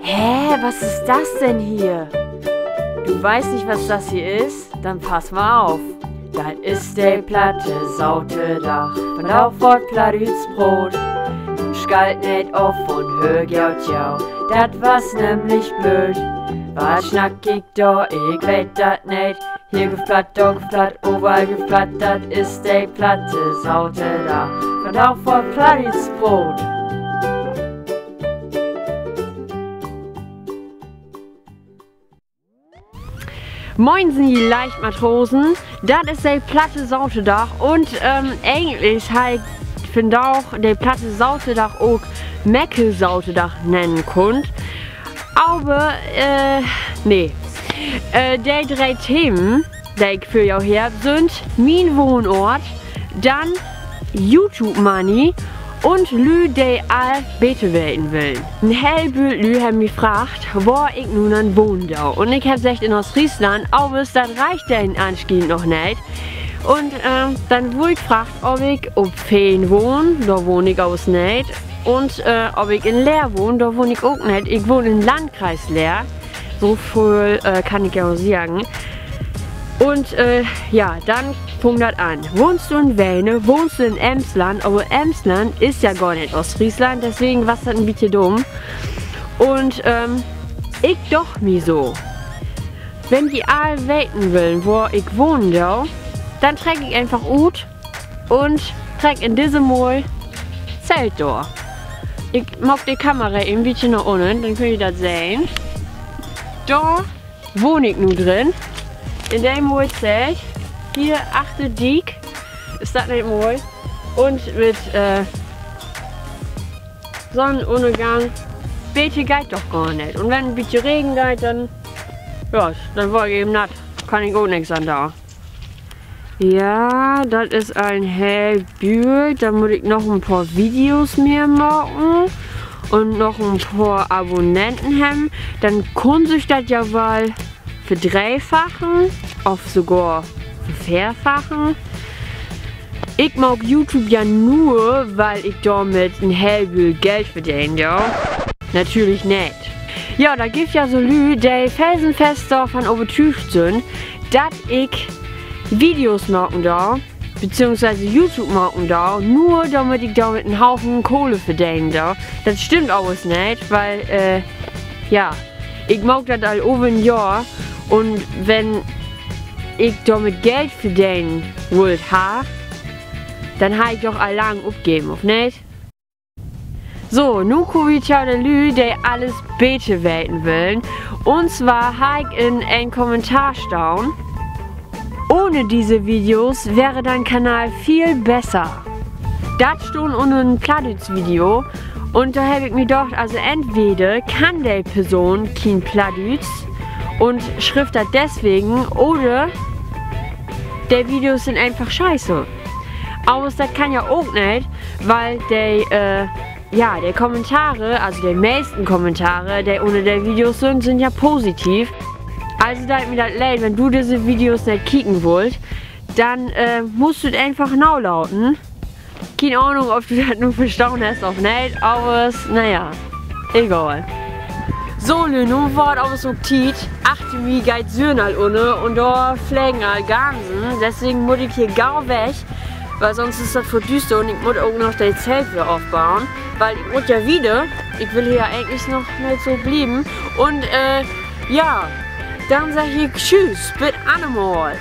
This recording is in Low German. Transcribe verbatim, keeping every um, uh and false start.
Hä, was ist das denn hier? Du weißt nicht, was das hier ist? Dann pass mal auf. Dat is de platte Saterdag, vandaag word Plattdüütsch praat. Nu schalt neet of un höör goot to, dat was nämlich blööd. Wat snack ik dor, ik weet dat neet. Hier gifft Platt, dor gifft Platt, overall gifft Platt, dat is de platte Saterdag, vandaag word Plattdüütsch praat. Moinsen, ji Leichtmatrosen. Dat is de platte Saterdag un, ähm, egentlich harr ik vandaag de platte Saterdag ok Meckersaterdag nennen kunnt. Aver, äh, nee. Äh, de dree Themen, de ik för jo heff, sünd mien Wohnoort, denn YouTube-Money un Lüüd, de all beter weten willen. En heel Bült Lüüd hebbt mi fraagt, wor ik nu denn wohnen do. Un ik heff seggt, in Oostfreesland, avers dat reckt denn anschienend noch neet. Un, äh, denn wurr ik fraagt, of ik op Fehn wohn, dor wohn ik avers neet. Un, äh, of ik in Leer wohn, dor wohn ik ok neet. Ik wohn in Landkreis Leer. So vööl, äh, kann ik jo seggen. Un, äh, ja, denn fung dat an. Wohnst du in Weener? Wohnst du in Emsland? Aver Emsland is ja gor neet Oostfreesland, deswegen was dat en bietje dumm. Un, ähm, ik doch mi so, wenn ji all weten willen, wor ik wohnen do, denn treck ik eenfach ut un treck in disse moi Zelt dor. Ik maak de Kamera en bietje na unnen, denn köönt ji dat sehn. Dor wohn ik nu drin. In de moi Zelt. Hier achter Diek. Is dat neet moi? Un mit, äh, Sonnenunnergang. Beter geiht doch gor neet. Un wenn en bietje regen deit, denn, ja, denn word ik even natt. Kann ik ok nix an doon. Ja, dat is en heel Bült. Denn mutt ik noch en poor Videos mehr maken un noch en poor Abonnenten hebben. Denn kunn sik dat ja woll verdreefachen of sogor verveerfachen. Ik maak YouTube ja nur, weil ik dormit en heel Bült Geld verdeen do. Natürlich neet. Ja, dat gifft ja so Lüüd, de felsenfest dorvan övertüügt sünd, dat ik Videos maken do, beziehungsweise YouTube maken do, nur dormit ik dormit en Haufen Kohle verdenen do. Dat stimmt avers neet, weil, äh, ja, ik maak dat al över en Johr un wenn ik dormit Geld verdenen wullt harr, denn harr ik doch al lang opgeven, of neet? So, nu kaam wi to de Lüüd, de allens beter weten willen. Un zwar harr ik in en Kommentar stahn: Ohne diese Videos wäre dein Kanal viel besser. Dat stunn ünner en Plattdüütsch-Video. Un dor heff ik mi docht, also entweder kann de Person kien Plattdüütsch un schrifft dat deswegen, oder de Videos sünd eenfach scheiße. Avers dat kann ja ok neet, weil de, äh, ja, de Kommentare, also de meisten Kommentare, de ünner de Videos sünd, sünd ja positiv. Also deit mi dat leed, wenn du disse Videos neet kieken wullt, denn, äh, musst du dat eenfach nalaten. Kien Ahnung, of du dat nu verstahn hest of neet, avers, na ja, egal. So, Lüüd, nu warrt avers ok Tiet. Achter mi geiht Sünn al ünner un dor flegen al Gansen. Deswegen mutt ik hier gau weg, weil sonst is dat vör düüster un ik mutt ok noch dat Zelt weer ofbauen, weil ik mutt ja wieder. Ik will hier egentlich noch neet so blieven. Un, äh, ja, denn segg ik tschüüs, bit annermal.